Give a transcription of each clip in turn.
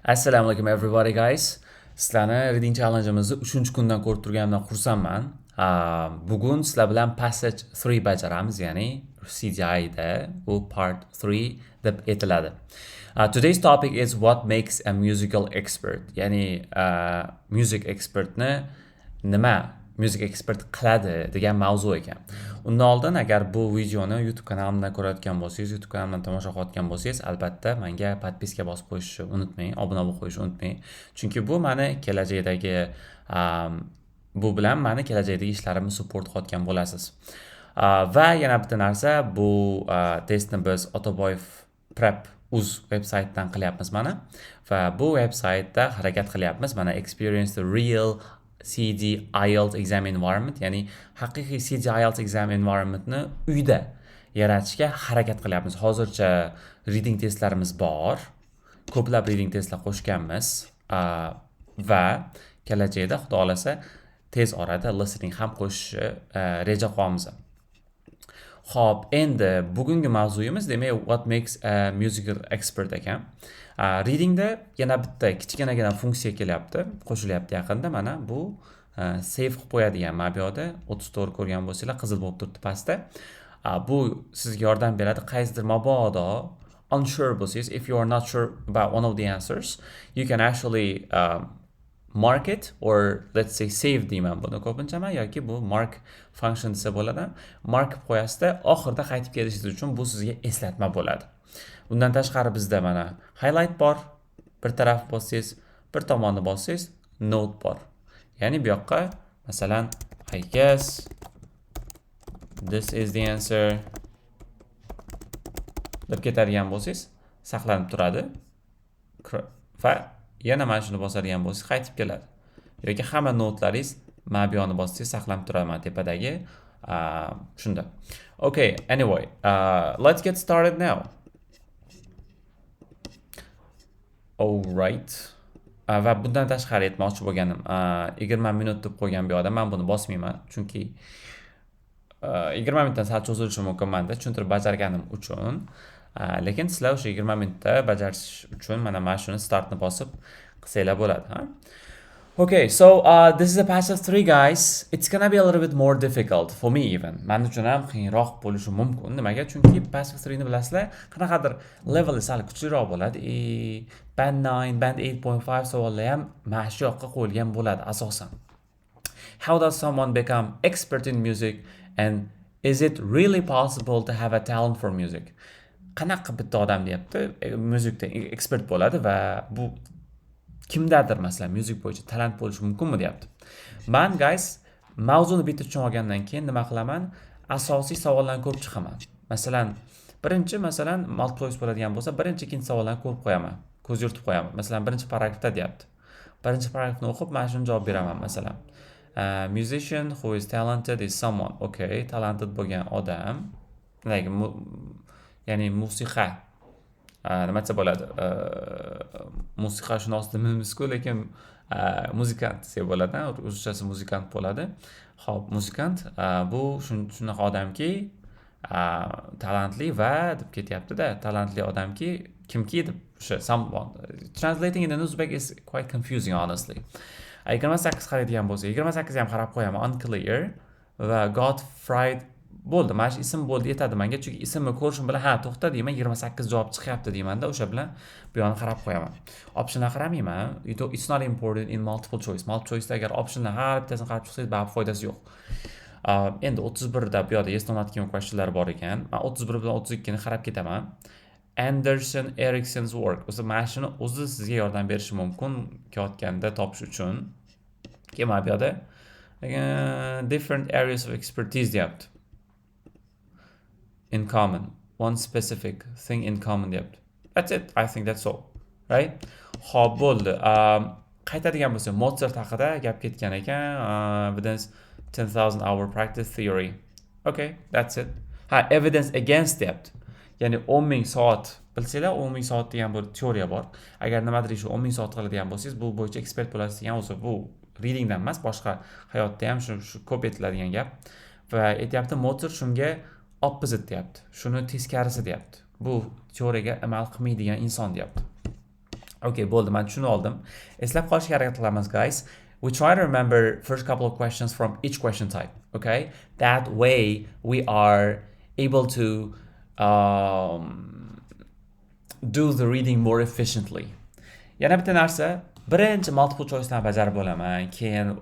Assalomu alaykum, everybody, guys. Sizlarni reading challenge'imizni 3-kundan ko'rib turganimdan xursandman. Bugun sizlar bilan passage 3 bajaramiz, ya'ni CDI'da u part 3 deb aytiladi. Today's topic is what makes a musical expert. Ya'ni music expertni nima music expert qiladi degan mavzu ekan. Undan oldin, agar bu videoni YouTube kanalimdan ko'rayotgan bo'lsangiz, YouTube kanalimdan tomosha qilayotgan bo'lsangiz, albatta menga подписка bosib qo'yishni unutmang, obuna bo'lib qo'yishni unutmang. Chunki bu bilan mani kelajakdagi ishlarimni support qilayotgan bo'lasiz. Va yana bitta narsa, bu testni biz Otaboyev Prep uz veb saytidan qilyapmiz mana va bu veb saytda harakat qilyapmiz mana experience the real CD IELTS exam environment, ya'ni haqiqiy CD IELTS exam environmentni uyda yaratishga harakat qilyapmiz. Hozircha reading testlarimiz bor, ko'plab reading testlar qo'shganmiz va kelajakda, xudo xohlasa, tez orada listening ham qo'shishni reja qilyapmiz. Xo'p, endi bugungi mavzuyimiz, demak, what makes a musical expert ekan. Readingda yana bitta kichkinagina funksiya kelyapti, qo'shilyapti yaqinda. Mana bu save qilib qo'yadigan, mana bu yoqda 34 ko'rgan bo'lsanglar, qizil bo'lib turibdi pastda. Bu sizga yordam beradi. Qaysidir mabodo unsure bo'lsangiz, if you are not sure about one of the answers, you can actually mark it or, let's say, save deyman buni ko'pincha man yoki bu mark function desa bo'ladi. Mark qilib qo'yasizda, oxirida qaytib kelishingiz uchun bu sizga eslatma bo'ladi. Undan tashqari bizda mana highlight bor. Bir taraf bossangiz, bir tomonni bossangiz, note bor. Ya'ni bu yoqqa, masalan, "I guess this is the answer" deb ketadigan bo'lsangiz, saqlanib turadi va yana mana shuni bosadigan bo'lsangiz, qaytib keladi yoki hamma notelaringiz mana bu yoqni bossangiz, saqlanib turadi mana tepadagi shunda. Okay, anyway, let's get started now. Alright. Va bundan tashqari aytmoqchi bo'lganim, 20 minut deb qo'ygan bu yoqda, man buni bosmayman, chunki 20 minutdan sal cho'zilishi mumkin manda tushuntirib bajarganim uchun. Lekin sizlar o'sha 20 minutda bajarish uchun mana shuni startni bosib qilsanglar bo'ladi, ha. Okay, so this is a passage 3, guys. It's gonna be a little bit more difficult for me even. Men uchun ham qiyinroq bo'lishi mumkin. Nimaga? Chunki passage 3 ni bilasizlar, qanaqadir leveli sal kuchliroq bo'ladi. И band 9, band 8.5 savollar ham mana shu yoqqa qo'yilgan bo'ladi asosan. How does someone become expert in music and is it really possible to have a talent for music? Qanaqa bitta odam, deyapti, muzikda ekspert bo'ladi va bu kimdadir, masalan, music bo'yicha talant bo'lishi mumkinmi, deyapti. Man, guys, mavzuni bitta tushunib olgandan keyin nima qilaman? Asosiy savollarni ko'rib chiqaman. Masalan, birinchi, masalan, multiple choice bo'ladigan bo'lsa, birinchi, ikkinchi savollarni ko'rib qo'yaman, ko'z yuritib qo'yaman. Masalan, birinchi paragrafda deyapti. Birinchi paragrafni o'qib, mana shuni javob beraman, masalan. Musician who is talented is someone. Okay, talented bo'lgan odam, like, ya'ni musiqa, nima desa bo'ladi, musiqashunos demaymiz-ku, lekin muzikant desak bo'ladi, ruschasi muzikant bo'ladi. Ho'p, muzikant bu shunaqa odamki, talantli va deb ketyaptida, talantli odamki, kimki deb o'sha someone. Translating in Uzbek is quite confusing, honestly. 28 qaraydigan bo'lsak, 28 ham qarab qo'yaman, unclear va Gottfried bo'ldi. Mana shu ism bo'ldi, yetadi menga, chunki ismni ko'rishim bilan, ha, to'xta deyman, 28 javob chiqyapti deymanda, o'sha bilan bu yoqni qarab qo'yaman. Optionlar qaramayman. It's not important in multiple choice. Multiple choiceda agar optionlar har bittasini qarab chiqsangiz, baribir foydasi yo'q. Endi 31da bu yoqda yes, no, not given questionlar bor ekan. Man 31 bilan 32ni qarab ketaman. Anderson Erikson's work o'zi mana shuni o'zi sizga yordam berishi mumkin kelayotganda topish uchun. Keyin mana bu yoqda different areas of expertise deyapti. In common, one specific thing in common deyapti. That's it, I think that's all, right? Ho'p, bo'ldi. Qaytadigan bo'lsak, Motsart haqida gap ketgan ekan. Evidence 10,000 hour practice theory. Okay, that's it. Ha, evidence against deyapti, ya'ni 10 000 soat. Bilsanglar, 10 000 soat degan bir teoriya bor. Agar nimadir ishni 10 000 soat qiladigan bo'lsangiz, bu bo'yicha ekspert bo'lasiz degan. O'zi bu readingdan emas, boshqa hayotda ham shu ko'p aytiladigan gap. Va aytyapti, Motsart shunga opposite deyapti, shuni teskarisi deyapti, bu teoriyaga amal qilmaydigan inson deyapti. Okay, bo'ldi, man tushunib oldim. Eslab qolishga harakat qilamiz, guys. We try to remember first couple of questions from each question type, okay? That way we are able to do the reading more efficiently. Yana bitta narsa, birinchi multiple choice'dan bajarib bo'laman, keyin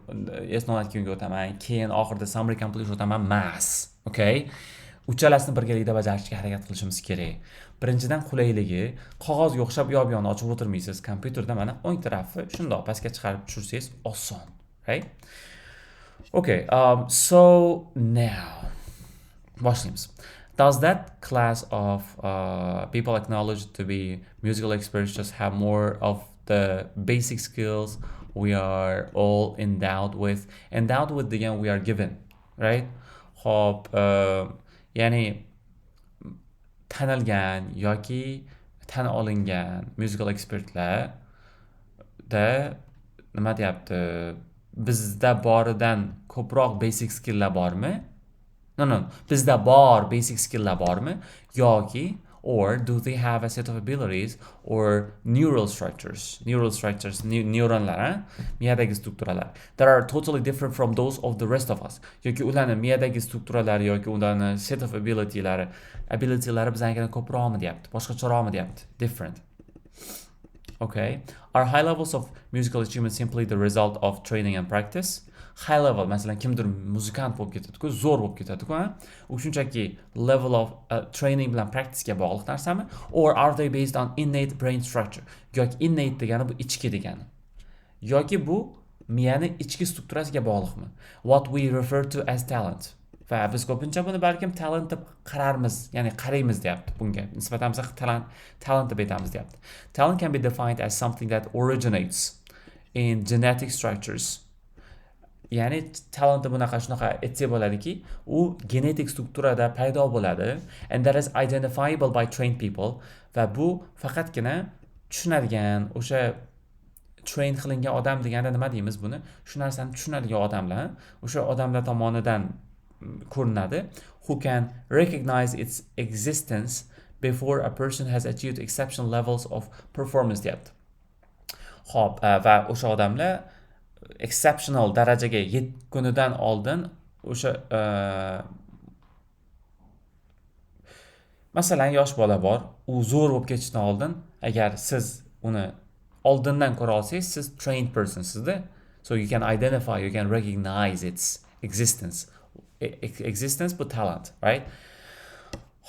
yes, no ga o'taman, keyin oxirida summary completion o'taman mas, okay? Uchalasini birgalikda bajarishga harakat qilishimiz kerak. Birinchidan, qulayligi, qog'ozga o'xshab u yoq bu yoqni ochib o'tirmaysiz. Kompyuterda mana o'ng tarafi shundoq pastga chiqarib tushirsangiz oson, right? Okay, so now boshlaymiz. Does that class of people acknowledged to be musical experts just have more of the basic skills we are all endowed with? Endowed with degan we are given, right? Xo'p, ya'ni tanilgan yoki tan olingan musical expertlarda nima deyapti? Bizda boridan ko'proq basic skilllar bormi? No. Bizda bor basic skilllar bormi? Yoki or do they have a set of abilities or neural structures, neural structures, neuronlar, ha? Miyadagi strukturalar that are totally different from those of the rest of us? Yoki ularni miyadagi strukturalari yoki ularni set of abilitylari biznikidan ko'proqmi deyapti, boshqacharoqmi deyapti. Different. Okay. Are high levels of musical achievement simply the result of training and practice? High level, masalan, kimdir muzikant bo'lib ketadi-ku, zo'r bo'lib ketadi-ku, u shunchaki level of training bilan practicega bog'liq narsami? Or are they based on innate brain structure? Yoki innate degani bu ichki degani. Yoki bu miyani ichki strukturasiga bog'liqmi? What we refer to as talent. Va biz ko'pincha buni balkim talent deb qararmiz, ya'ni qaraymiz deyapti bunga. Nisbatan biz talent deb aytamiz deyapti. Talent can be defined as something that originates in genetic structures. Ya'ni talentni bunaqa, shunaqa aytsak bo'ladiki, u genetik strukturada paydo bo'ladi and that is identifiable by trained people, va bu faqatgina tushunadigan, o'sha train qilingan odam deganda nima deymiz buni? Shu narsani tushunadigan odamlar, o'sha odamlar tomonidan ko'rinadi, who can recognize its existence before a person has achieved exceptional levels of performance deyapti. Xo'p, va o'sha odamlar exceptional darajaga yetgunidan oldin o'sha masalan, yosh bola bor, u zo'r bo'lib ketishdan oldin agar siz uni oldindan ko'ra olsangiz, siz trained personsizda. So you can identify, you can recognize its existence. Existence bu talent, right?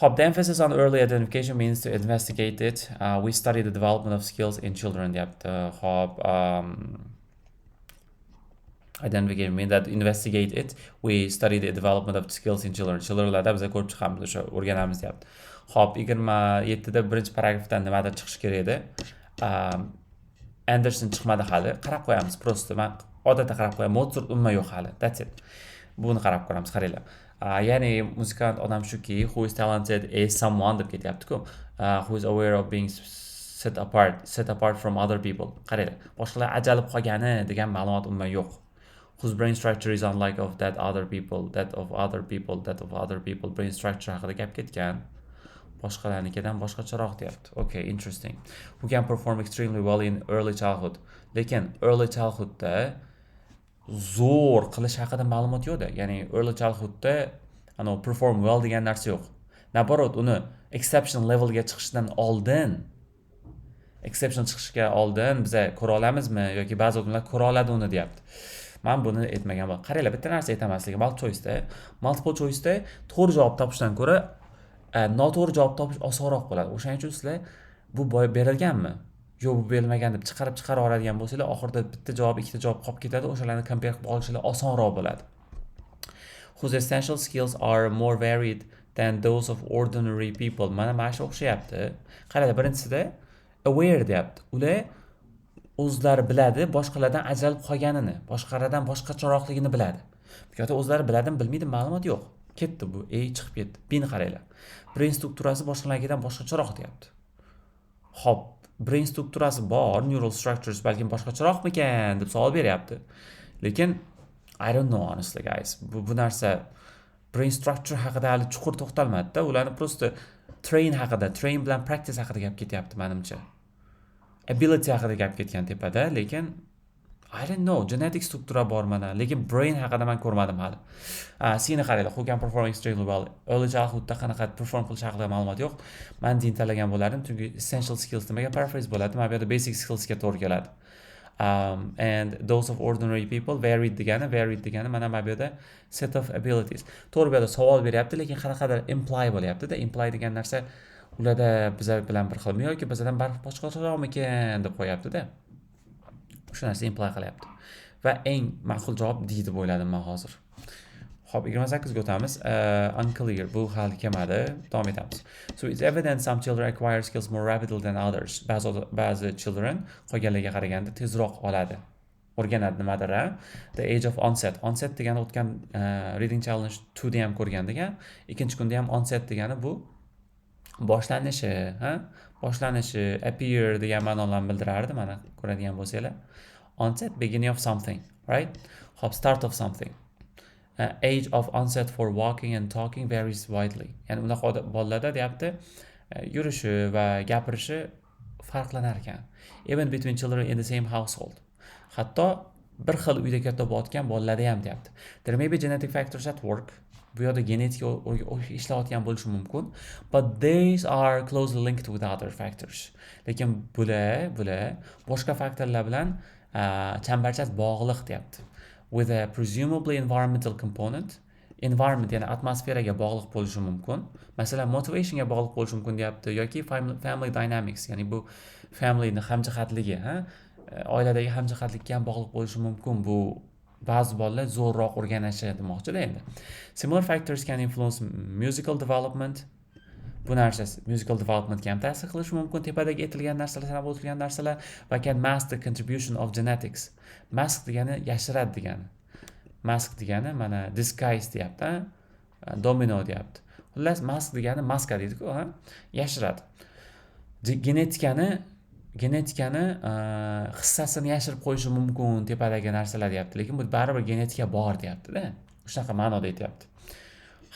Xo'p, the emphasis on early identification means to investigate it. We study the development of skills in children deyapti. Xo'p, identification mean that investigate it. We study the development of skills in children. Childrenlarda biz ko'rib chiqamiz, o'sha o'rganamiz deyapti. Xo'p, 27da birinchi paragrafdan nimadir chiqishi kerak edi. Anderson chiqmadi hali. Qarab qo'yamiz просто. Man odatda qarab qo'yaman. Motsart umuman yo'q hali. That's it. Buni qarab ko'ramiz, qaranglar. Ya'ni muzikant odam shuki, who is talented is someone deb ketyapti-ku. Who is aware of being set apart from other people. Qaranglar, boshqalar ajralib qolgani degan ma'lumot umuman yo'q. Whose brain structure is unlike of that other people, that of other people, that of other people. Brain structure haqida gap ketgan. Boshqalarnikidan boshqacharoq deyapti. Okay, interesting. Who can perform extremely well in early childhood. Lekin early childhoodda zo'r qilish haqida ma'lumot yo'qda. Ya'ni early childhoodda anavi perform well degan narsa yo'q. Наоборот, uni exceptional levelga chiqishdan oldin, exceptional chiqishga oldin biza ko'ra olamizmi yoki ba'zi odamlar ko'ra oladi uni deyapti. Man buni aytmaganman. Qaranglar, bitta narsa aytaman sizlarga. Multiple choice'da to'g'ri javob topishdan ko'ra noto'g'ri javob topish osonroq bo'ladi. O'shaning uchun sizlar bu berilganmi? Yo'q, bu berilmagan deb chiqarib chiqarib oladigan bo'lsanglar, oxirida bitta javob, ikkita javob qolib ketadi, o'shalarni compare qilib olishinglar osonroq bo'ladi. Whose essential skills are more varied than those of ordinary people. Mana shu o'xshayapti. Qaranglar, birinchisida aware deyapti. Ular o'zlari biladi boshqalardan ajralib qolganini, boshqalardan boshqacharoqligini biladi. Bu yoqda o'zlari biladimi, bilmaydimi, ma'lumot yo'q. Ketdi bu, ey, chiqib ketdi. Bini qaranglar. Brain strukturasi boshqalarnikidan boshqacharoq deyapti. Xo'p, brain strukturasi bor, neural structures balkim boshqacharoqmikan deb savol beryapti. Lekin I don't know, honestly, guys. Bu narsa brain structure haqida hali chuqur to'xtalmadi-da. Ularni просто train haqida, train bilan practice haqida gap ketyapti menimcha. Ability haqida gap ketgan tepada, lekin I don't know, genetic struktura bor mana, lekin brain haqida man ko'rmadim hali. Cni qaranglar, who can perform extremely well. Early childhoodda qanaqa perform qilish haqida ma'lumot yo'q. Man Dni tanlagan bo'lardim, chunki essential skills nimaga paraphrase bo'ladi? Mana bu yerda basic skillsga to'g'ri keladi. And those of ordinary people varied degani, varied degani mana bu yerda set of abilities. To'g'ri, bu yerda savol beryapti, lekin qanaqadir imply bo'lyapti-da. Imply degan narsa ularda bizlar bilan bir xilmi yoki bizdan boshqacharoqmikan deb qo'yapti-da. O'sha narsa imply qilyapti. Va eng ma'qul javob D deb o'yladim man hozir. Xo'p, 28 ga o'tamiz. Unclear, bu hali kelmadi. Davom etamiz. So it's evident some children acquire skills more rapidly than others. Ba'zi children qolganlarga qaraganda tezroq oladi. O'rganadi nimadir, a? The age of onset. Onset degani o'tgan reading challenge 2 da ham ko'rgandik, a? Ikkinchi kunda ham onset degani bu boshlanishi, ha? Boshlanishi, appear degan ma'nolarni bildirardi, mana ko'radigan bo'lsanglar. Onset, beginning of something, right? Xo'p, start of something. Age of onset for walking and talking varies widely. Ya'ni unaqa bolalarda deyapti, yurishi va gapirishi farqlanar ekan. Even between children in the same household. Hatto bir xil uyda katta bo'layotgan bolalarda ham deyapti. There may be genetic factors at work. Bu yerda genetika ishlayotgan bo'lishi mumkin. But these are closely linked with other factors. Lekin bular boshqa faktorlar bilan chambarchas bog'liq deyapti. With a presumably environmental component. Environment, ya'ni atmosferaga bog'liq bo'lishi mumkin. Masalan, motivationga bog'liq bo'lishi mumkin deyapti yoki family dynamics, ya'ni bu familyni hamjihatligi, ha? Oiladagi hamjihatlikka ham bog'liq bo'lishi mumkin bu, ba'zi bolalar zo'rroq o'rganishi demoqchida endi. Similar factors can influence musical development. Bu narsa musical developmentga ham ta'sir qilishi mumkin, tepadagi aytilgan narsalar, sanab o'tilgan narsalar, va can mask the contribution of genetics. Mask degani yashiradi degani. Mask degani mana disguise deyapti, domino deyapti. Xullas, mask degani maska deydiku, ha, yashiradi. Genetikani hissasini yashirib qo'yishi mumkin tepadagi narsalar deyapti, lekin bu baribir genetika bor deyaptida, shunaqa ma'noda aytyapti.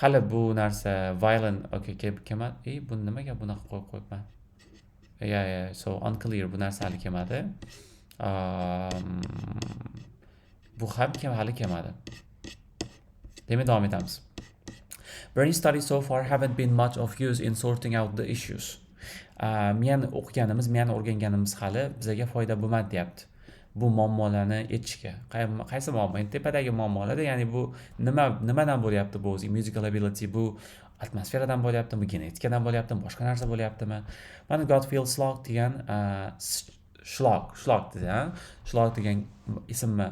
Hali bu narsa violin, okay, kelmadi. Ey, buni nimaga bunaqa qo'yib qo'yibman? Yeah, so unclear, bu narsa hali kelmadi. Bu ham hali kelmadi. Demak, davom etamiz. Brain studies so far haven't been much of use in sorting out the issues. Miyani o'qiganimiz, miyani o'rganganimiz hali bizaga foyda bo'lmadi deyapti. Bu muammolarni yechishga. Qaysi muammo? Endi tepadagi muammolarda, ya'ni bu nima, nimadan bo'lyapti bu o'zi musical ability, bu atmosferadan bo'lyaptimi, genetikadan bo'lyaptimi, boshqa narsa bo'lyaptimi? Mana Gottfield Slok degan, Shlok dedi, ha? Shlok degan ismni,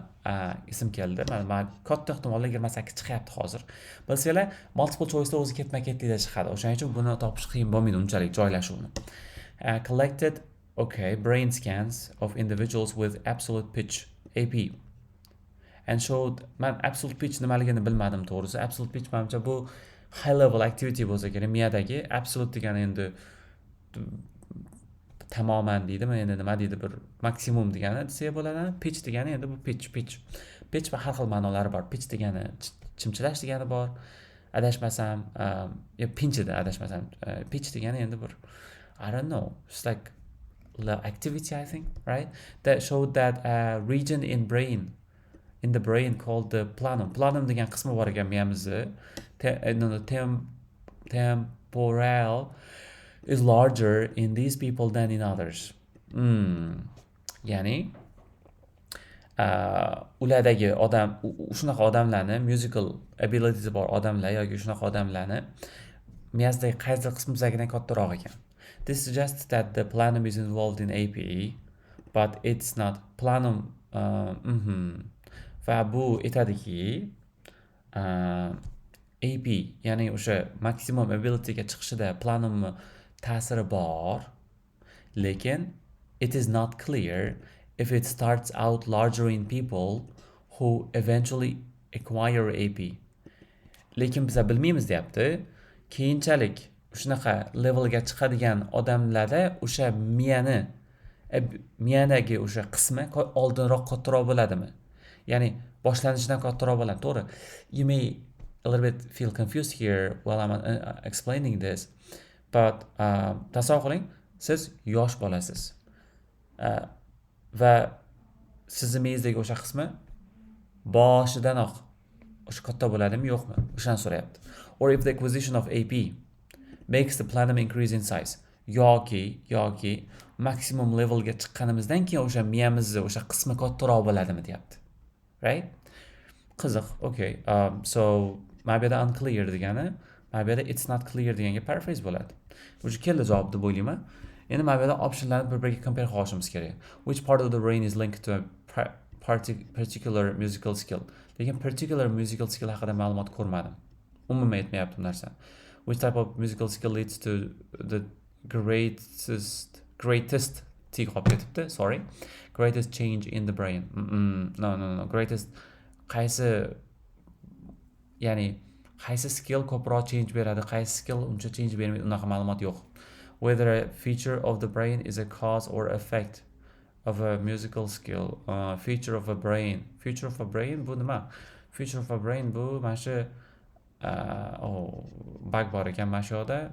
ism keldi. Mana katta ehtimolda 28 chiqyapti hozir. Bilsanglar, multiple choice'da o'zi ketma-ketlikda chiqadi. O'shaning uchun buni topish qiyin bo'lmaydi unchalik joylashuvni. Collected, okay, brain scans of individuals with absolute pitch AP and showed. Man absolute pitch nimaligini bilmadim to'g'risi. Absolute pitch manimcha bu high level activity bo'lsa kerak miyadagi. Absolute degani endi tamoman deydimi, endi nima deydi, bir maksimum degani desak bo'ladi. Pitch degani endi bu pitch va har xil ma'nolari bor. Pitch degani chimchilash degani bor, adashmasam, yo pinch edi adashmasam. Pitch degani endi bir, I don't know, it's like activity, I think, right? That showed that a region in the brain called the planum. Planum degan qismi bor ekan miyamizni. No, no, temporal is larger in these people than in others. Ya'ni ulardagi odam, shunaqa odamlarni, musical abilities bor odamlar yoki shunaqa odamlarni miyasidagi qaysidir qismi bizagidan kattaroq ekan. This suggests that the planum is involved in APE, but it's not planum. Va bu aytadiki, AP, ya'ni o'sha maksimum abilityga chiqishida planumni ta'siri bor, lekin it is not clear if it starts out larger in people who eventually acquire AP. Lekin biza bilmaymiz deyapti. Keyinchalik shunaqa levelga chiqadigan odamlarda o'sha miyani, miyadagi o'sha qismi oldinroq kattaroq bo'ladimi? Ya'ni boshlanishidan kattaroq bo'ladi. To'g'ri. You may a little bit feel confused here while I'm explaining this. But tasavvur qiling, siz yosh bolasiz. Va sizni miyangizdagi o'sha qismi boshidanoq o'sha katta bo'ladimi, yo'qmi, o'shani so'rayapti. Or if the acquisition of AP makes the plenum increase in size, yoki maksimum levelga chiqqanimizdan keyin o'sha miyamizni o'sha qismi kattaroq bo'ladimi deyapti, right? Qiziq. Okay, so mana bu yerda unclear degani, mana bu yerda it's not clear deganga paraphrase bo'ladi. Уже keldi javob deb o'ylayman. Endi mana bu yerda optionlarni bir biriga compare qilishimiz kerak. Which part of the brain is linked to a particular musical skill? Lekin particular musical skill haqida ma'lumot ko'rmadim, umuman aytmayapti bu narsani. Which type of musical skill leads to the greatest, t qolib ketibdi, sorry, greatest change in the brain? No, greatest qaysi, ya'ni qaysi skill ko'proq change beradi, qaysi skill uncha change bermaydi, unaqa ma'lumot yo'q. Whether a feature of the brain is a cause or effect of a musical skill. Feature of a brain, feature of a brain bu nima? Feature of a brain bu mana shu, oh, bug bor ekan mana shu yoqda.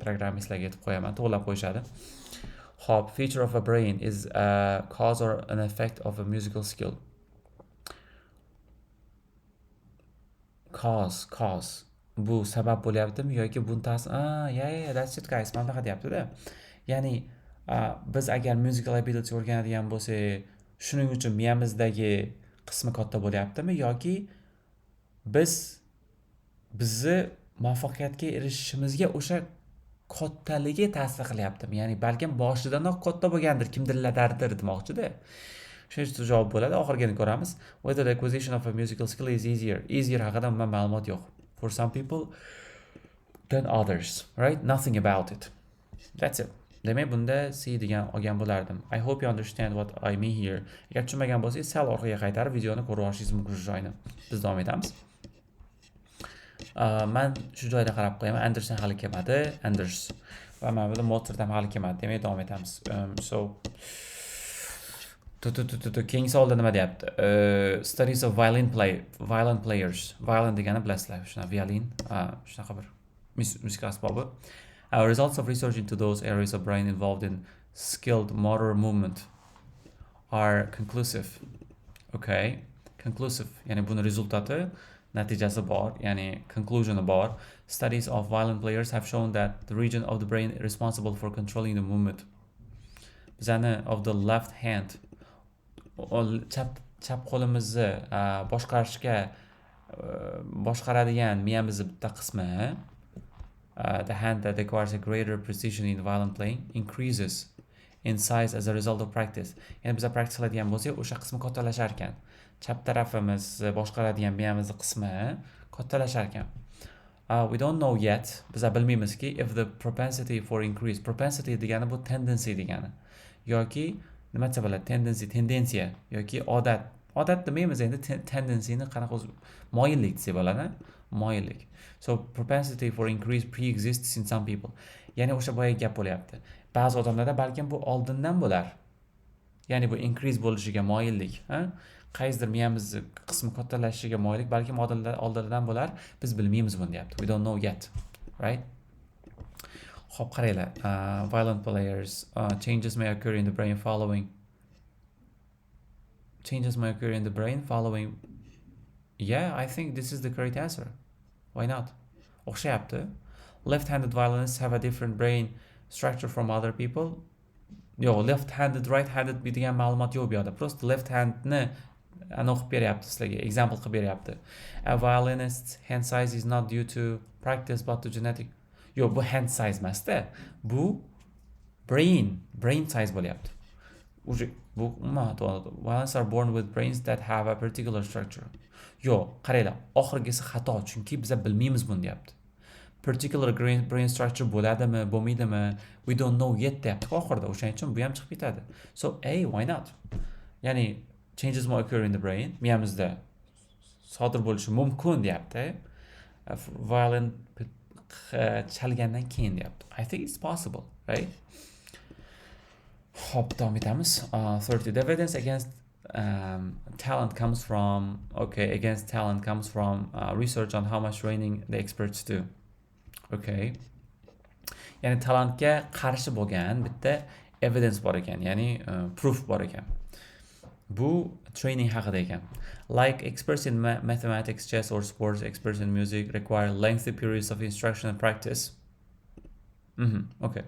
Programmistlarga aytib qo'yaman, to'g'irlab qo'yishadi. Ho'p, feature of a brain is a cause or an effect of a musical skill. Cause bu sabab bo'lyaptimi yoki buni ta'sir? Ah, yeah, that's it, guys. Mana bunaqa deyaptida, ya'ni biz agar musical ability o'rganadigan bo'lsak, shuning uchun miyamizdagi qismi katta bo'lyaptimi yoki bizni muvaffaqiyatga erishishimizga o'sha kattaligi ta'sir qilyaptimi, ya'ni balkim boshidanoq katta bo'lgandir kimdirlardir demoqchida. Shuning uchun javob bo'ladi. Oxirgini ko'ramiz. Whether the acquisition of a musical skill is easier. Easier haqida umuman ma'lumot yo'q. For some people than others, right? Nothing about it. That's it. Demak, bunda C degan olgan bo'lardim. I hope you understand what I mean here. Agar tushunmagan bo'lsangiz, sal orqaga qaytarib videoni ko'rib olishingiz mumkin shu joyini. Biz davom etamiz. Man shu joyda qarab qo'yaman. Anderson hali kelmadi. Anders va mana bu Mozart ham hali kelmadi. Demak, davom etamiz. So tu tu tu tu tu keyingi savolda nima deyapti? Studies of violin players. Violin degani bilasizlar, shunaqa violin, shunaqa bir musiqa asbobi. Results of research into those areas of brain involved in skilled motor movement are conclusive. Okay, conclusive, ya'ni buni rezultati, natijasi bor, ya'ni conclusioni bor. Studies of violin players have shown that the region of the brain responsible for controlling the movement bizani of the left hand, chap qo'limizni boshqarishga, boshqaradigan miyamizni bitta qismi, the hand that acquires a greater precision in violin playing increases in size as a result of practice. Ya'ni biza practice qiladigan bo'lsak, o'sha qismi kattalashar ekan, chap tarafimiz boshqaradigan miyamizni qismi kattalashar ekan. We don't know yet, biza bilmaymizki, if the propensity for increase. Propensity degani bu tendency degani yoki nima desa bo'ladi, tendency, tendensiya yoki odat. Odat demaymiz endi, tendencyni qanaqa o'zi, moyillik desak bo'ladi, moyillik. So propensity for increase pre-exists in some people, ya'ni o'sha boyagi gap bo'lyapti, ba'zi odamlarda balkim bu oldindan bo'lar, ya'ni bu increase bo'lishiga moyillik, ha, qaysidir miyamizni qismi kattalashishiga moyillik balkim oldindan bo'lar, biz bilmaymiz buni deyapti. We don't know yet, right? Ho'p, qaranglar. Violin players, changes may occur in the brain following, changes may occur in the brain following. Yeah, I think this is the correct answer. Why not? O'xshayapti. Left-handed violinists have a different brain structure from other people. Yo'q, left handed, right handed degan ma'lumot yo'q bu yoqda. Просто left handni ani o'qib beryapti sizlarga, example qilib beryapti. A violinist's hand size is not due to practice but to genetic. Yo'q, bu hand size emasda, bu brain size bo'lyapti уже. Bu umuman, violinists are born with brains that have a particular structure. Yo'q, qaranglar, oxirgisi xato, chunki biza bilmaymiz buni deyapti. Particular brain structure bo'ladimi, bo'lmaydimi, we don't know yet deyapti oxirida. O'shaning uchun bu ham chiqib ketadi. So A, why not? Ya'ni changes may occur in the brain, miyamizda sodir bo'lishi mumkin deyapti, violin chalgandan keyin deyapti. I think it's possible, right? Ho'p, davom etamiz. 30. The evidence against talent comes from, okay, against talent comes from research on how much training the experts do. Okay, ya'ni talantga qarshi bo'lgan bitta Evidence bor ekan, ya'ni proof bor ekan. Bu training haqida ekan. Like experts in mathematics, chess or sports, experts in music require lengthy periods of instruction and practice. Okay.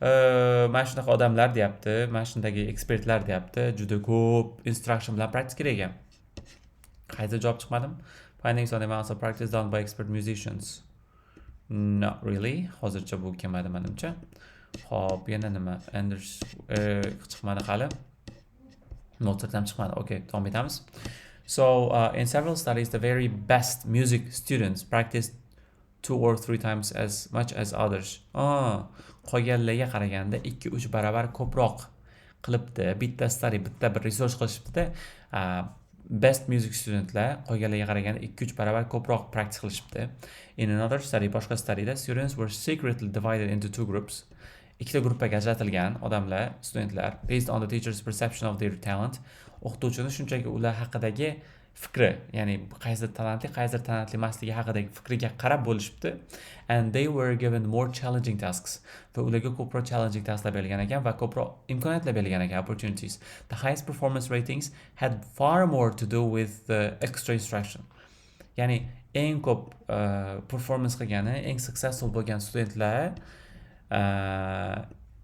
Mana shunaqa odamlar deyapti, mana shundagi ekspertlar deyapti, juda ko'p instruction bilan practice kerak ekan. Qaysi javob chiqmadim? Findings on the amounts of practice done by expert musicians. Not really. Hozircha bu kelmadi menimcha. Xo'p, yana nima? Anders chiqmadi hali. Mozart ham chiqmadi. Okay, davom etamiz. So, in several studies, the very best music students practiced two or three times as much as others. Ah, qolganlarga qaraganda 2-3 barobar ko'proq qilibdi. Bitta study, bitta bir research qilishibdi-da. Best music studentlar qolganlarga qaraganda 2-3 barobar ko'proq practice qilishibdi. In another study, boshqa studyda, students were secretly divided into two groups. Ikkita gruppaga ajratilgan odamlar, studentlar, based on the teacher's perception of their talent. O'qituvchini shunchaki ular haqidagi fikri, ya'ni qaysi talantli, qaysi talantli emasligi haqidagi fikriga qarab bo'lishibdi. And they were given more challenging tasks. Va ularga ko'proq challenging tasklar berilgan ekan va ko'proq imkoniyatlar berilgan ekan, opportunities. The highest performance ratings had far more to do with the extra instruction. Ya'ni eng ko'p performance qilgani, eng successful bo'lgan studentlar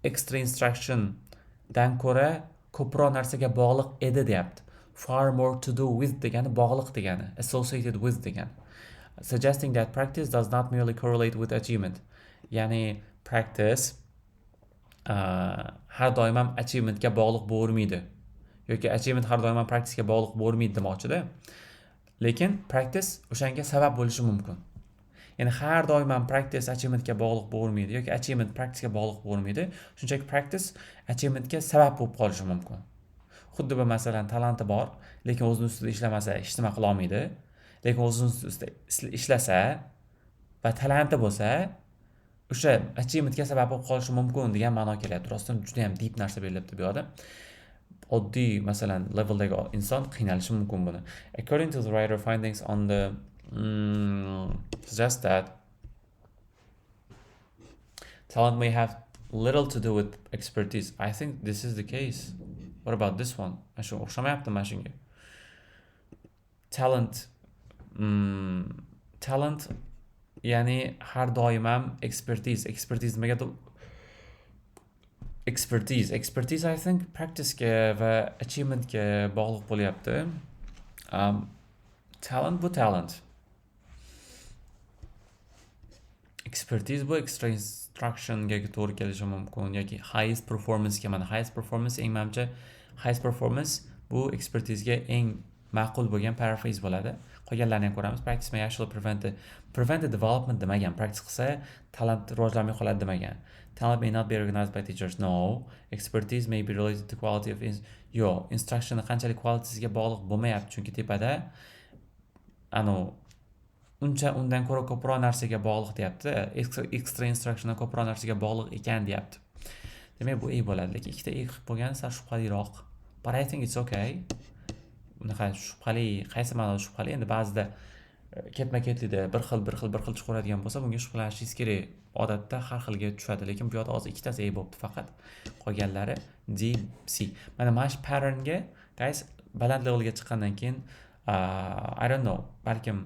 extra instruction dan ko'ra ko'proq narsaga bog'liq edi deyapti. Far more to do with degani bog'liq degani, associated with degani. Suggesting that practice does not merely correlate with achievement. Ya'ni practice har doim ham achievementga bog'liq bo'lavermaydi yoki achievement har doim ham practicega bog'liq bo'lavermaydi demoqchida. Lekin practice o'shanga sabab bo'lishi mumkin. Ya'ni har doim ham practice achievementga bog'liq bo'lavermaydi yoki achievement practicega bog'liq bo'lavermaydi. Shunchaki practice achievementga sabab bo'lib qolishi mumkin. Xuddi bir, masalan, talanti bor, lekin o'zini ustida ishlamasa, hech nima qilolmaydi. Lekin o'zini ustida ishlasa va talanti bo'lsa, o'sha achievementga sabab bo'lib qolishi mumkin degan ma'no kelyapti. Rostdan juda ham deep narsa berilyapti bu yoqda. Oddiy, masalan, leveldagi inson qiynalishi mumkin buni. According to the writer, findings on the suggest that talent may have little to do with expertise. I think this is the case. What about this one? Mana shu o'xshamayapti mana shunga. Talent, ya'ni har doim ham expertise nimaga expertise, I think, practicega va achievementga bog'liq bo'lyapti. Talent bu talent. Expertise bu extra instructionga to'g'ri kelishi mumkin yoki highest performancega. Mana, highest performance eng, manimcha, highest performance bu ekspertizga eng ma'qul bo'lgan paraphrase bo'ladi. Qolganlarini ham ko'ramiz. Practice may actually prevent the development demagan. Practice qilsa, talant rivojlanmay qoladi demagan. Talent may not be recognized by teachers. No. Expertise may be related to quality of, yo'q, instructionni qanchalik qualitysiga bog'liq bo'lmayapti, chunki tepada anavi uncha undan ko'ra ko'proq narsaga bog'liq deyapti. Extra instructiondan ko'proq narsaga bog'liq ekan deyapti. Demak, bu E bo'ladi, lekin ikkita E qilib qo'ygani sal shubhaliroq. But I think it's okay. Unaqa shubhali, qaysi ma'noda shubhali? Endi ba'zida ketma ketlikda bir xil, bir xil, bir xil chiqaveradigan bo'lsa, bunga shubhalanishingiz kerak. Odatda har xilga tushadi, lekin bu yoqda hozir ikkitasi E bo'libdi faqat. Qolganlari D, C. Mana shu patternga, guys, baland levelga chiqqandan keyin, I don't know, balkim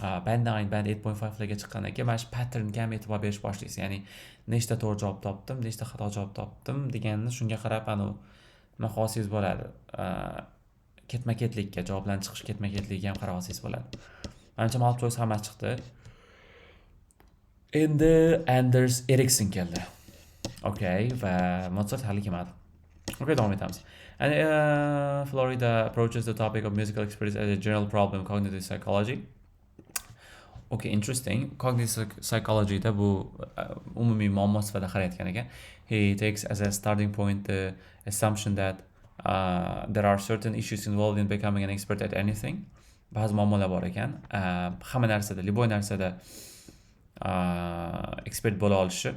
band 9, band 8.5 larga chiqqandan keyin mana shu patternga ham e'tibor berish boshlaysiz. Ya'ni nechta to'g'ri javob topdim, nechta xato javob topdim deganini, shunga qarab anavi nima qilib olsangiz bo'ladi. Ketma ketlikka, javoblarni chiqish ketma ketligiga ham qarab olsangiz bo'ladi. Manimcha, multiple choice hammasi chiqdi. Endi Anders Erikson keldi. Okay, va Mozart hali kelmadi. Okay, davom etamiz. And Florida approaches the topic of musical expertise as a general problem cognitive psychology. Okay, interesting. Cognitive psychologyda bu umumiy muammo sifatida qarayotgan ekan. He takes as a starting point the assumption that there are certain issues involved in becoming an expert at anything. Ba'zi muammolar bor ekan. Hamma narsada, любой narsada ekspert bo'la olishi,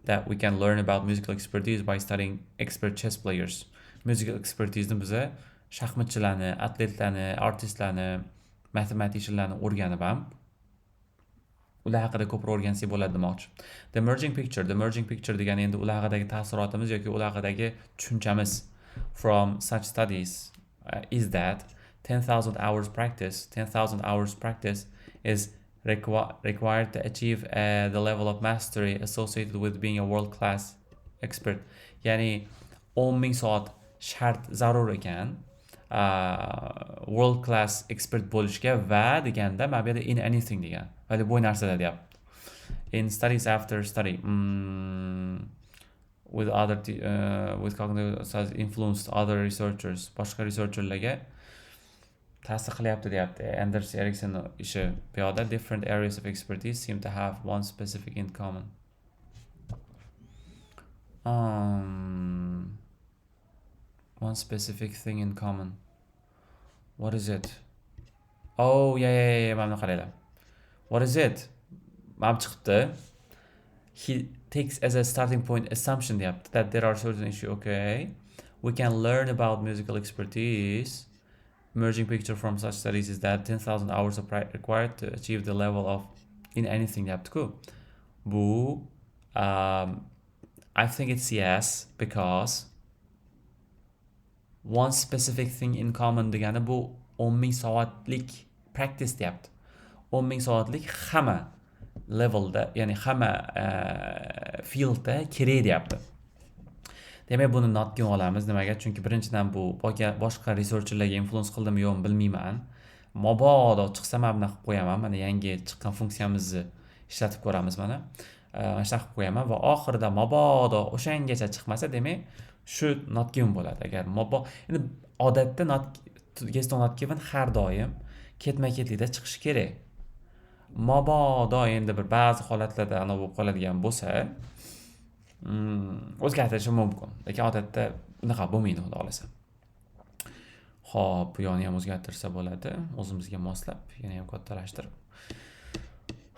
that we can learn about musical expertise by studying expert chess players. Musical expertise ni biza shaxmatchilarni, atletlarni, artistlarni, mathematicianlarni o'rganib ham Ular haqida ko'proq o'rgansak bo'ladi demoqchi. The emerging picture, the emerging picture degani endi ular haqidagi taassurotimiz yoki ular haqidagi tushunchamiz from such studies is that 10,000 hours practice, 10,000 hours practice is required to achieve the level of mastery associated with being a world class expert. Ya'ni 10 ming soat shart, zarur ekan world class expert bo'lishga va deganda mana bu yerda in anything degan va любой narsada deyapti. In studies after study with other with cognitive studies influenced other researchers, boshqa researcherlarga ta'sir qilyapti deyapti. Anders Ericsson ishi bu yoqda different areas of expertise seem to have one specific in common, one specific thing in common. What is it? Oh, yeah, mana buni qaranglar. What is it? Mana bu chiqibdi. He takes as a starting point assumption deyapti that there are certain issue. Okay, we can learn about musical expertise. Emerging picture from such studies is that 10,000 hours are required to achieve the level of in anything deyapti-ku. Bu I think it's yes, because one specific thing in common degani bu 10 ming soatlik practice deyapti. 10 ming soatlik hamma levelda, ya'ni hamma fieldda kerak deyapti. Demak, buni not given olamiz. Nimaga? Chunki birinchidan, bu boshqa researcherlarga influence qildimi, yo'qmi, bilmayman. Mabodo chiqsa, mana bunaqa qilib qo'yaman. Mana, yangi chiqqan funksiyamizni ishlatib ko'ramiz mana. Mana shunaqa qilib qo'yaman va oxirida mabodo o'shangacha chiqmasa, demak, shu not given bo'ladi. Agar endi odatda not yes, not given har doim ketma-ketlikda chiqishi kerak. Mabodo endi bir ba'zi holatlarda anavi bo'lib qoladigan bo'lsa, o'zgartirishi mumkin. Lekin odatda unaqa bo'lmaydi, xudo xohlasa. Xo'p, bu yoqni ham o'zgartirsa bo'ladi, o'zimizga moslab, yana ham kattalashtirib.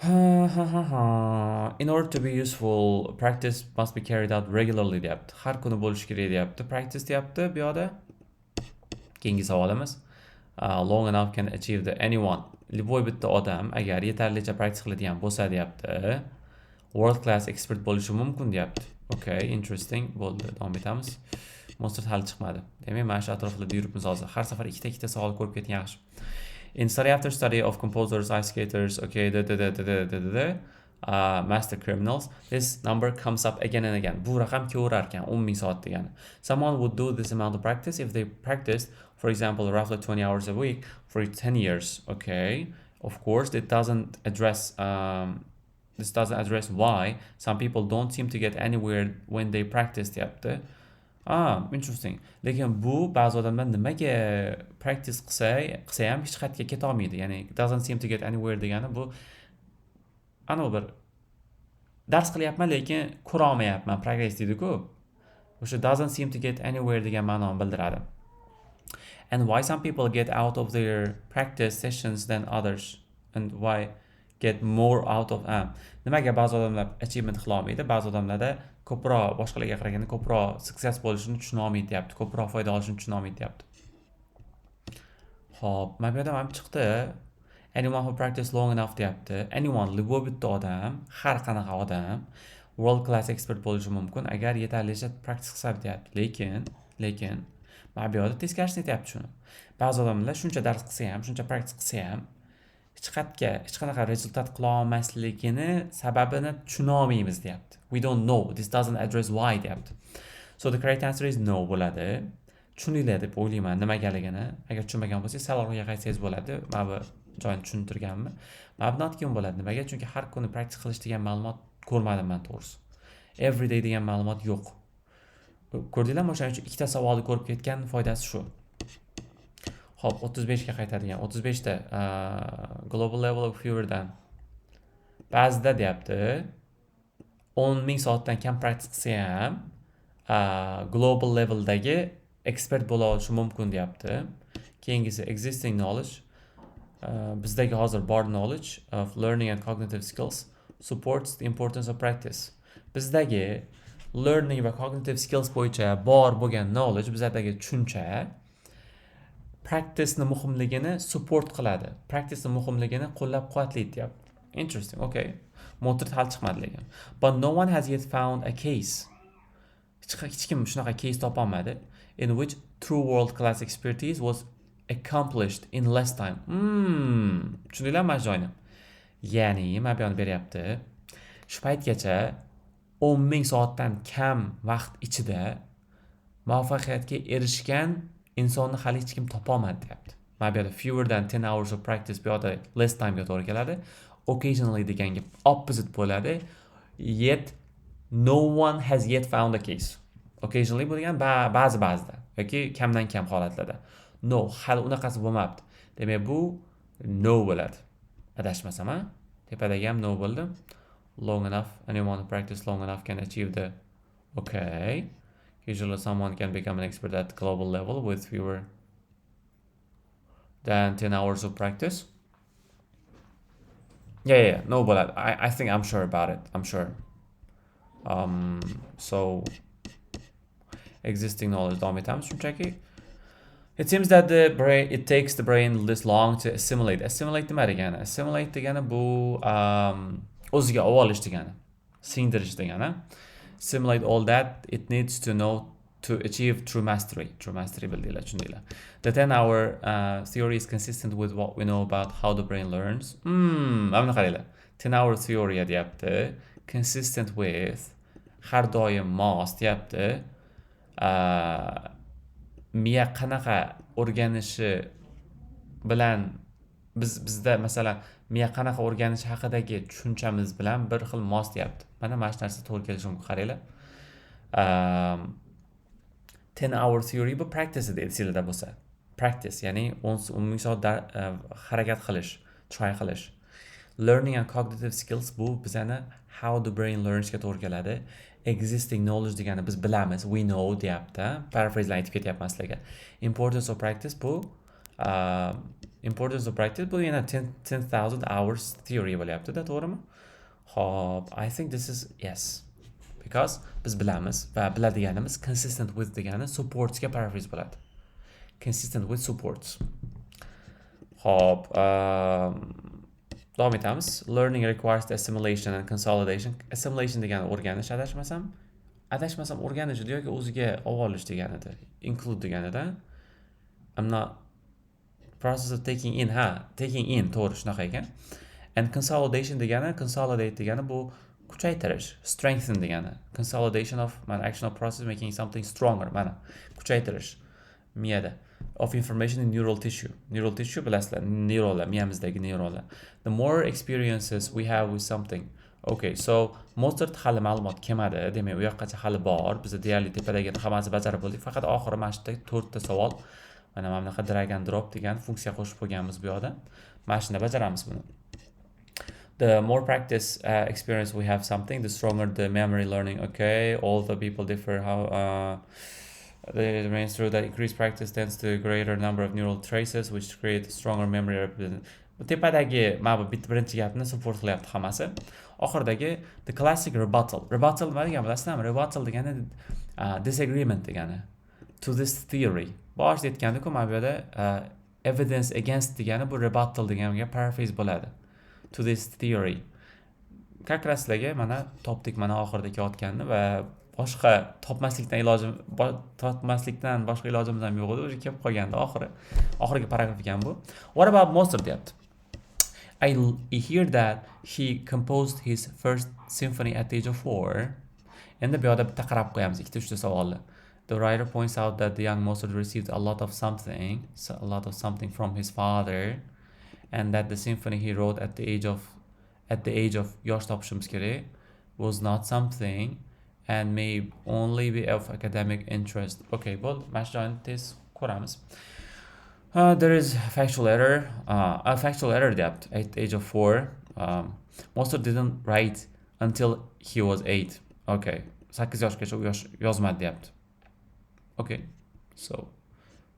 Ha ha ha ha. In order to be useful, practice must be carried out regularly deyapti. Har kuni bo'lishi kerak deyapti. Practice deyapti bu yoqda. Keyingi savolimiz. Long enough can achieve the anyone. Любой bitta odam agar yetarlicha practice qiladigan bo'lsa deyapti, world class expert bo'lishi mumkin deyapti. Okay, interesting. Bo'ldi, davom etamiz. Monster hali chiqmadi. Demak, mana shu atroflarda yuribmiz hozir. Har safar ikkita-ikkita savol ko'rib ketgan yaxshi. In study after study of composers, ice skaters, okay, da da da da da da da da, master criminals, this number comes up again and again. Bu raqam kelaverar ekan, 10 ming soat degani. Someone would do this amount of practice if they practiced, for example, roughly 20 hours a week for 10 years. Okay, of course, it doesn't address this doesn't address why some people don't seem to get anywhere when they practice deyapti. Ah, interesting. Lekin bu ba'zi odamlar nimaga practice qilsa ham hech qayerga ketolmaydi. Ya'ni doesn't seem to get anywhere degani bu anavi bir dars qilyapman, lekin ko'ra olmayapman progress deydi-ku. O'sha doesn't seem to get anywhere degan ma'noni bildiradi. And why some people get out of their practice sessions than others and why get more out of, nimaga ba'zi odamlar achievement qila olmaydi, ba'zi odamlarda ko'proq, boshqalarga qaraganda ko'proq success bo'lishini tushuna olmaydi deyapti, ko'proq foyda olishini tushuna olmaydi deyapti. Xo'p, mana bu yerda ham chiqdi. Anyone who practice long enough deyapti. Anyone, любой bitta odam, har qanaqa odam world class expert bo'lishi mumkin agar yetarlicha practice qilsa deyapti. Lekin mana bu yoqda teskarisini aytyapti shuni. Ba'zi odamlar shuncha dars qilsa ham, shuncha practice qilsa ham hech qayerga, hech qanaqa rezultat qila olmasligini sababini tushuna olmaymiz deyapti. We don't know. This doesn't address why deyapti. So the correct answer is no bo'ladi. Tushundinglar deb o'ylayman nimagaligini. Agar tushunmagan bo'lsangiz, sal orqaga qaytsangiz bo'ladi. Mana bu joyini tushuntirganmi. Mana bu not given bo'ladi. Nimaga? Chunki har kuni practice qilish degan ma'lumot ko'rmadim man to'g'risi. Everyday degan ma'lumot yo'q. Ko'rdinglarmi? O'shaning uchun ikkita savolni ko'rib ketgan foydasi shu. Xo'p, 35 ga qaytadigan. 35 ta global level of feverdan ba'zida deyapti, 10 ming soatdan kam practice qilsa ham global leveldagi ekspert bo'la olishi mumkin deyapti. Keyingisi existing knowledge, bizdagi hozir bor knowledge of learning and cognitive skills supports the importance of practice. Bizdagi learning va cognitive skills bo'yicha bor bo'lgan knowledge, bizlardagi tushuncha practiceni muhimligini support qiladi. Practiceni muhimligini qo'llab-quvvatlaydi deyapti. Interesting, okay. Motsart hali chiqmadi lekin. But no one has yet found a case. Hech kim shunaqa case topolmadi, in which true world class expertise was accomplished in less time. Tushundinglarmi mana shu joyni? Ya'ni mana bu yoqni beryapti. Shu paytgacha 10 ming soatdan kam vaqt ichida muvaffaqiyatga erishgan insonni hali hech kim topolmadi, deyapti. Mana bu yerda fewer than 10 hours of practice, bu yoqda less time ga to'g'ri keladi. Occasionally deganga opposite bo'ladi. Yet no one has yet found a case. Occasionally bu degan ba'zi ba'zida yoki kamdan kam holatlarda. No, hali unaqasi bo'lmabdi. Demak, bu no bo'ladi. Adashmasam, a? Tepadagi ham no bo'ldi. Long enough, anyone who practice long enough can achieve the. Okay. Usually someone can become an expert at global level with fewer than 10 hours of practice. Yeah, no, but I think I'm sure about it. I'm sure. So existing knowledge, davom etamiz shunchaki. It seems that the brain it takes the brain this long to assimilate. Assimilate nima degani? Assimilate degani bu o'ziga olish degani. Singdirish degani. Assimilate all that it needs to know to achieve true mastery. True mastery bildinglar, tushundinglar. The 10 hour theory is consistent with what we know about how the brain learns. Mana qaranglar. 10 hour theory deyapti. Consistent with, har doim mos deyapti. Miya qanaqa o'rganishi bilan bizda, masalan, miya qanaqa o'rganishi haqidagi tushunchamiz bilan bir xil mos deyapti. Mana shu narsa to'g'ri kelishi mumkin, qaranglar. 10 hour theory bu practice edi, esinglarda bo'lsa. Practice, ya'ni 10 ming soat harakat qilish, try qilish. Learning and cognitive skills bu bizani how the brain learnsga to'g'ri keladi. Existing knowledge degani biz bilamiz, we know deyapti. Paraphrase aytib ketyapman sizlarga. Importance of practice bu importance of practice bu yana 10,000 hours theory bo'lyapti-da, to'g'rimi? Xo'p, I think this is yes. Because biz bilamiz va biladiganimiz consistent with degani supportsga paraphrase bo'ladi. Consistent with supports. Xo'p, davom etamiz. Learning requires assimilation and consolidation. Assimilation degani o'rganish, adashmasam. Adashmasam, o'rganish yoki o'ziga olish deganida, include deganida. I'm not process of taking in, ha, taking in, to'g'ri, shunaqa ekan. And consolidation degani, consolidate degani bu kuchaytirish, strengthen degani. Consolidation of, mana, action of process making something stronger, mana kuchaytirish miyada of information in neural tissue. Neural tissue bilasizlar, neyronlar, miyamizdagi neyronlar. The more experiences we have with something. Okay, so Mozart hali ma'lumot kelmadi, demak, u yoqqacha hali bor. Biz deyarli tepadagi hammasi bajarib bo'ldik. Faqat oxiri mana shu yerda to'rtta savol. Mana bunaqa drag and drop degan funksiya qo'shib qo'yganmiz bu yoqda. Mana shunda bajaramiz buni. The more practice experience we have something, the stronger the memory learning. Okay, all the people differ how the remains true that increased practice tends to greater number of neural traces, which create stronger memory. Tepadagi mana bu bitta birinchi gapni support qilyapti hammasi. Oxiridagi the classic rebuttal. Rebuttal nima degani bilasizlarmi? Rebuttal degani disagreement degani. To this theory. Boshida aytgandik-ku, mana bu yerda evidence against degani bu rebuttal deganga paraphrase bo'ladi. To this theory. Как раз sizlarga mana topdik, mana oxirida kelayotganini va boshqa topmaslikdan ilojim topmaslikdan boshqa ilojimiz ham yo'q edi, уже kelib qolgandi oxiri. Oxirgi paragraf ekan bu. What about Mozart, deyapti. I hear that he composed his first symphony at the age of 4. Endi bu yoqda bitta qarab qo'yamiz ikkita uchta savolni. The writer points out that the young Mozart received a lot of something, a lot of something from his father, and that the symphony he wrote at the age of, yosh topishimiz kerak, was not something and may only be of academic interest. Okay, bo'ldi. Mana shu joyini tez ko'ramiz. There is factual error. A factual error deyapti. At the age of 4. Mozart didn't write until he was 8. Okay. 8 yoshgacha u yosh yozmadi deyapti. Okay. So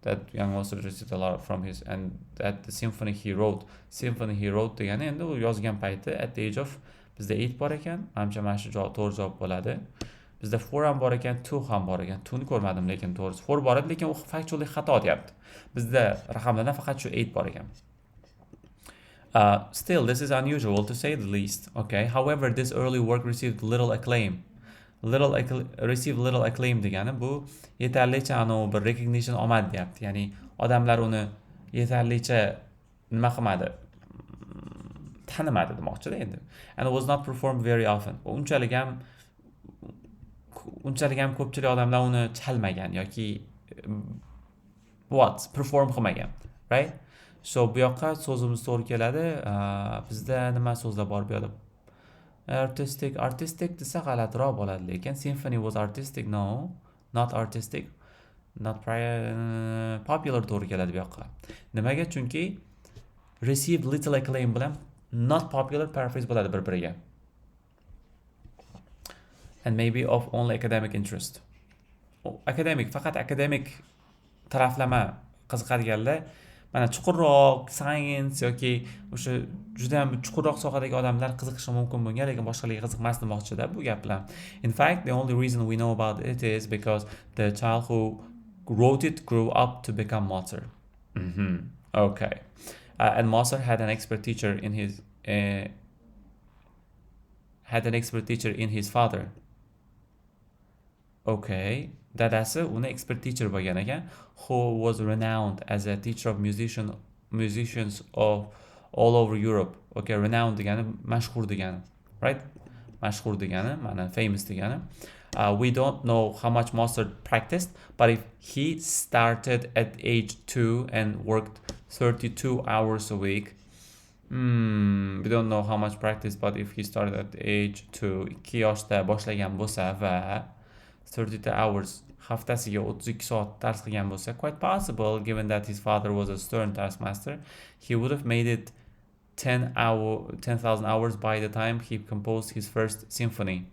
that young Mozart received a lot from his and that the symphony he wrote, symphony he wrote degani endi u yozgan payti at the age of, bizda 8 bor ekan. Manimcha, mana shu javob to'g'ri javob bo'ladi. Bizda 4 ham bor ekan, 2 ham bor ekan. 2 ni ko'rmadim, lekin to'g'risi 4 bor edi, lekin u factually xato deyapti. Bizda raqamlardan faqat shu 8 bor ekan. Still, this is unusual, to say the least. Okay. However, this early work received little acclaim. Little received little acclaim degani bu yetarlicha anavi bir recognition olmadi deyapti. Ya'ni odamlar uni yetarlicha nima qilmadi? Tanimadi demoqchida endi. And was not performed very often. Unchalik ham ko'pchilik odamlar uni chalmagan yoki what, perform qilmagan, right? So bu yoqqa so'zimiz to'g'ri keladi. Bizda nima so'zlar bor bu yoqda? Artistic, artistic desa g'alatiroq bo'ladi, lekin symphony was artistic, no, not artistic, not popular to'g'ri keladi bu yoqqa. Nimaga? Chunki received little acclaim bilan not popular paraphrase bo'ladi bir biriga. And maybe of only academic interest. Akademik, faqat akademik taraflama qiziqadiganlar, mana chuqurroq science yoki o'sha juda ham chuqurroq sohadagi odamlar qiziqishi mumkin bunga, lekin boshqalarga qiziqmas demoqchida bu gap bilan. In fact, the only reason we know about it is because the child who wrote it grew up to become Mozart. Okay. And Mozart had an expert teacher in his father. Okay. Dadasi uni expert teacher bo'lgan ekan, who was renowned as a teacher of musicians of all over Europe. Okay, renowned degani mashhur degani, right? Mashhur degani, mana famous degani. We don't know how much Mozart practiced, but if he started at age 2 and worked 32 hours a week, we don't know how much practice, but if he started at age 2, 2 yoshda boshlagan bo'lsa va 32 hours, haftasiga 32 soat dars qilgan bo'lsa, quite possible, given that his father was a stern taskmaster, he would have made it 10 hour 10,000 hours by the time he composed his first symphony.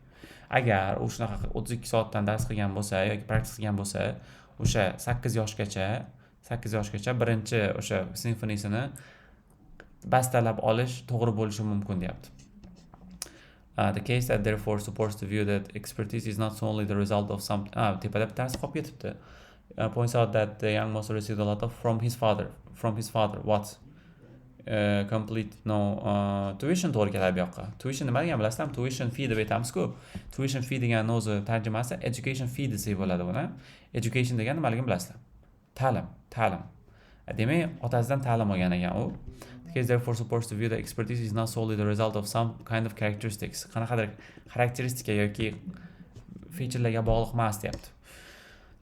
Agar u shunaqa 32 soatdan dars qilgan bo'lsa yoki practice qilgan bo'lsa, o'sha 8 yoshgacha, 8 yoshgacha birinchi o'sha simfonisini bastalab olish to'g'ri bo'lishi mumkin deyapti. The case that therefore supports the view that expertise is not solely the result of some, ah, tepada bitta narsa qolib ketibdi. Points out that the young Mozart received a lot of from his father. From his father. What? Complete, no, tuition to'g'ri keladi bu yoqqa. Tuition nima degan bilasizlarmi? Tuition fee deb aytamiz-ku. Tuition fee degani o'zi tarjimasi education fee desak bo'ladi buni. Education degani nimaligini bilasizlar. Ta'lim, ta'lim. Demak, otasidan ta'lim olgan ekan u. The case therefore supports the view that expertise is not solely the result of some kind of characteristics. Qanaqadir xarakteristika yoki featurelarga bog'liq emas deyapti.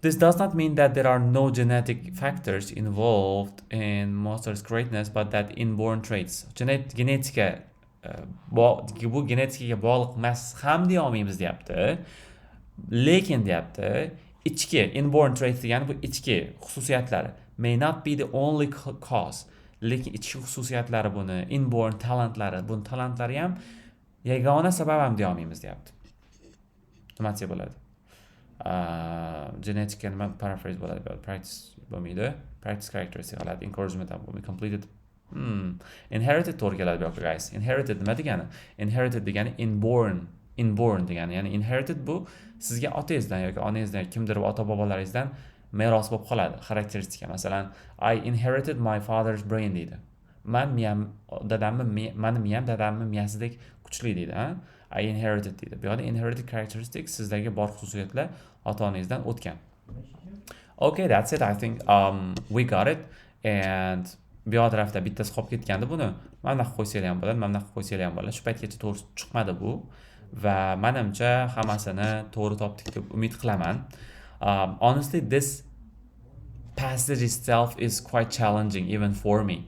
This does not mean that there are no genetic factors involved in Mozart's greatness, but that inborn traits. Genetika bu genetikaga bog'liq emas ham deya olmaymiz deyapti. Lekin deyapti, ichki inborn traits degani bu ichki xususiyatlari may not be the only cause. Lekin ichki xususiyatlari buni inborn talentlari, buni talentlari ham yagona sabab ham deya olmaymiz deyapti. Nima desak bo'ladi? Genetika nima paraphrase bo'ladi? Practice bo'lmaydi. Practice characteristic qiladi. Encouragement ham bo'lmaydi. Completed. Inherited to'g'ri keladi bu yoqqa, guys. Inherited nima degani? Inherited degani inborn, inborn degani. Ya'ni inherited bu sizga otangizdan yoki onangizdan, kimdir ota bobolaringizdan meros bo'lib qoladi xarakteristika. Masalan, "I inherited my father's brain" deydi. Man miyam dadamni, mani miyam dadamni miyasidek kuchli deydi, ha? "I inherited" deydi. Bu yoqda inherited characteristics sizdagi bor xususiyatlar ota onangizdan o'tgan. Okay, that's it. I think we got it. And bu yoq tarafda bittasi qolib ketgandi buni. Mana bunaqa qo'ysanglar ham bo'ladi, mana bunaqa qo'ysanglar ham bo'ladi. Shu paytgacha to'g'ri chiqmadi bu. Va manimcha hammasini to'g'ri topdik deb umid qilaman. Honestly, this passage itself is quite challenging even for me.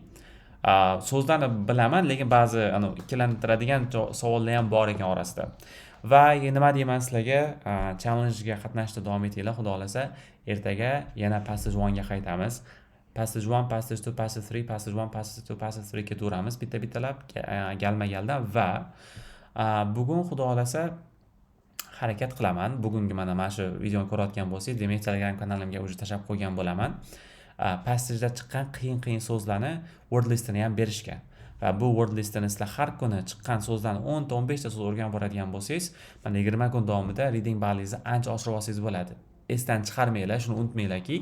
So'zlarni bilaman, lekin ba'zi ikkilantiradigan savollar ham bor ekan orasida. Va nima deyman sizlarga, challengega qatnashishda davom etinglar, xudo xohlasa, ertaga yana passage 1 ga qaytamiz. Passage 1, passage 2, passage 3, passage 1, passage 2, passage 3 ketaveramiz bitta-bittalab galma-galdan va bugun xudo xohlasa harakat qilaman. Bugungi mana shu videoni ko'rayotgan bo'lsangiz, demak Telegram kanalimga уже tashlab qo'ygan bo'laman. Passageda chiqqan qiyin-qiyin so'zlarni word listini ham berishgan. Va bu word listini sizlar har kuni chiqqan so'zlarni 10 ta, 15 ta so'z o'rganib boradigan bo'lsangiz, mana 20 kun davomida reading ballingizni ancha oshirib olsangiz bo'ladi. Esdan chiqarmanglar, shuni unutmanglarki,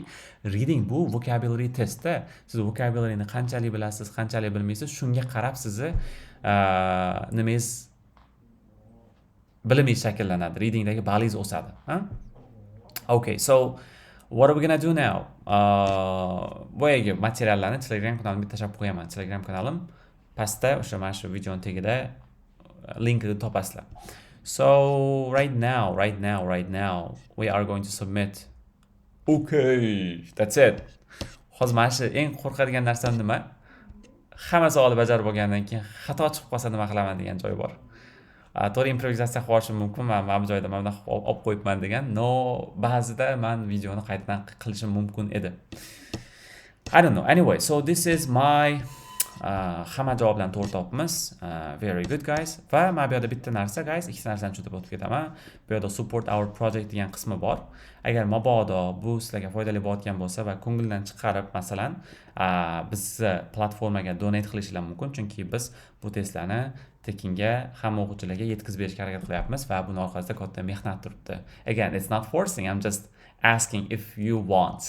reading bu vocabulary testda siz vocabularyni qanchalik bilasiz, qanchalik bilmaysiz, shunga qarab sizni nimangiz, bilimingiz shakllanadi, readingdagi ballingiz o'sadi. Okay, so what are we gonna do now? Boyagi materiallarni Telegram kanalimga tashlab qo'yaman. Telegram kanalim pastda, o'sha mana shu videoni tagida linkini topasizlar. So right now, right now, right now we are going to submit. Okay, that's it. Hozir mana shu eng qo'rqadigan narsam nima? Hamma savolni bajarib bo'lgandan keyin xato chiqib qolsa nima qilaman degan joy bor. To'g'ri, improvizatsiya qilib yuborishim mumkin, man mana bu joyda mana bunaqa olib qo'yibman degan, но ba'zida man videoni qaytadan qilishim mumkin edi. I don't know. Anyway, so this is my hamma javoblarni to'g'ri topibmiz. Very good, guys. Va mana bu yerda bitta narsa, guys, ikkita narsani tushuntirib o'tib ketaman. Bu yerda "Support our project" degan qismi bor. Agar mabodo bu sizlarga foydali bo'layotgan bo'lsa va ko'ngildan chiqarib, masalan, bizni platformaga donate qilishinglar mumkin, chunki biz bu testlarni tekinga hamma o'quvchilarga yetkazib berishga harakat qilyapmiz va buni orqasida katta mehnat turibdi. Again, it's not forcing, I'm just asking if you want,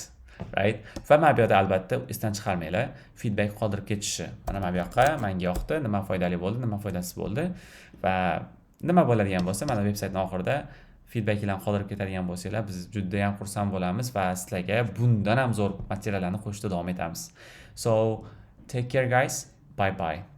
right? Va mana bu yerda albatta esdan chiqarmanglar, feedback qoldirib ketishi. Mana bu yoqqa menga yoqdi, nima foydali bo'ldi, nima foydasiz bo'ldi va nima bo'ladigan bo'lsa, mana veb saytni oxirida feedbacklarni qoldirib ketadigan bo'lsanglar, biz judayam xursand bo'lamiz va sizlarga bundan ham zo'r materiallarni qo'shishda davom etamiz. So take care, guys. Bye bye.